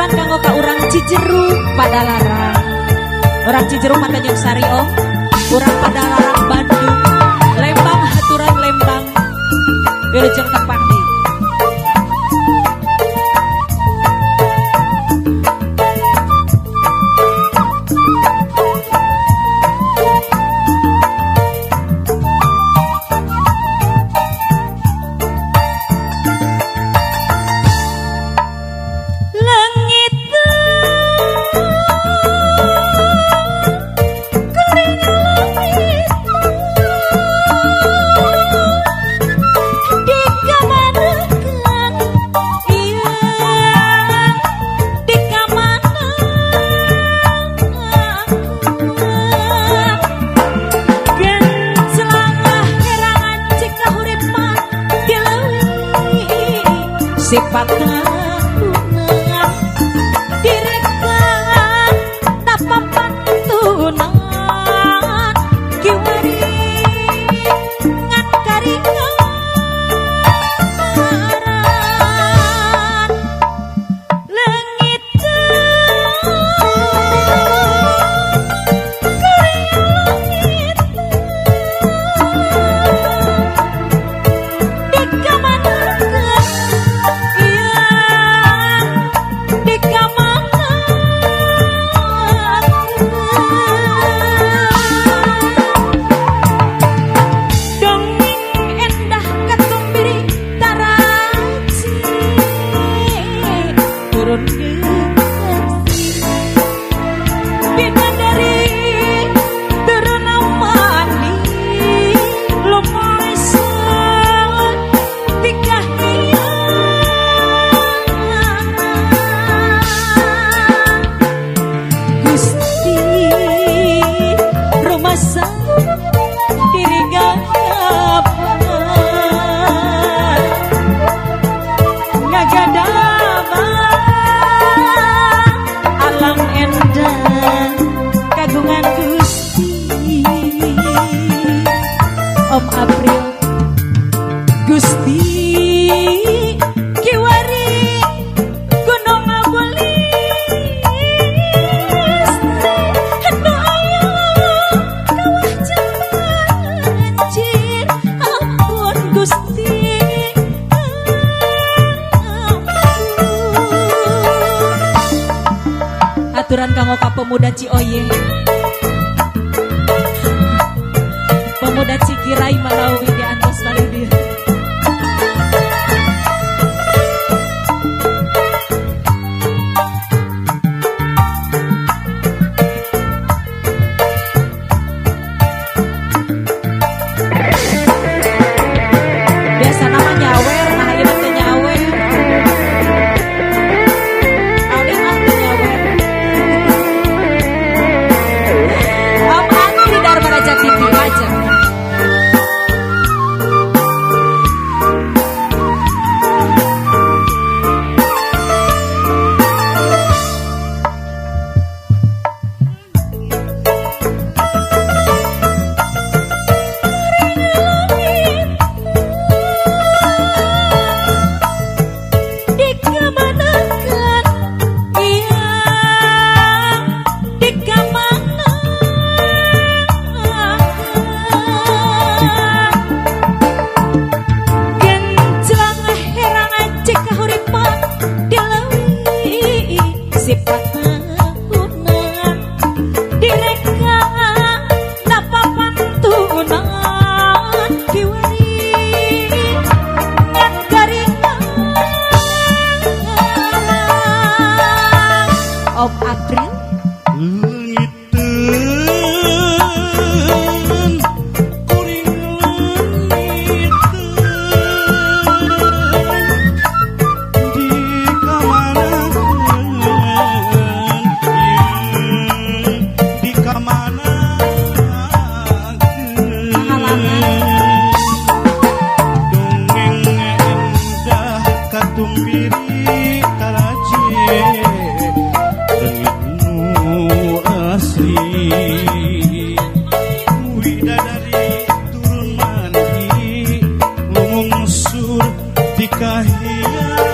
Aturan kanggo ka urang Cijeruk Padalarang. Urang Cijeruk Tanjung Sari om. Urang Padalarang Bandung. Lembang haturan Lembang. Wilujeng tepang di. Sifat kagungan direkan napa pantunan kiwari ngan karingaran leungit Om April Gusti kiwari gunung ngabulis nu aya kawah banjir ampun Gusti ampun. Aturan kanggo ka pemuda Cioye, pemuda Cikirai Malawi di antos balik dia. Biasa nama nyawer, nah ieu teh nyawer. Audin mah teu nyawer. Om Andi Dharmaraja TV aja. Om April leungiteun kuring leungiteun di kamanakeun di kamanakeun dongeng endah katumbiri taraje widadari turun mandi lumungsur di kahyangan.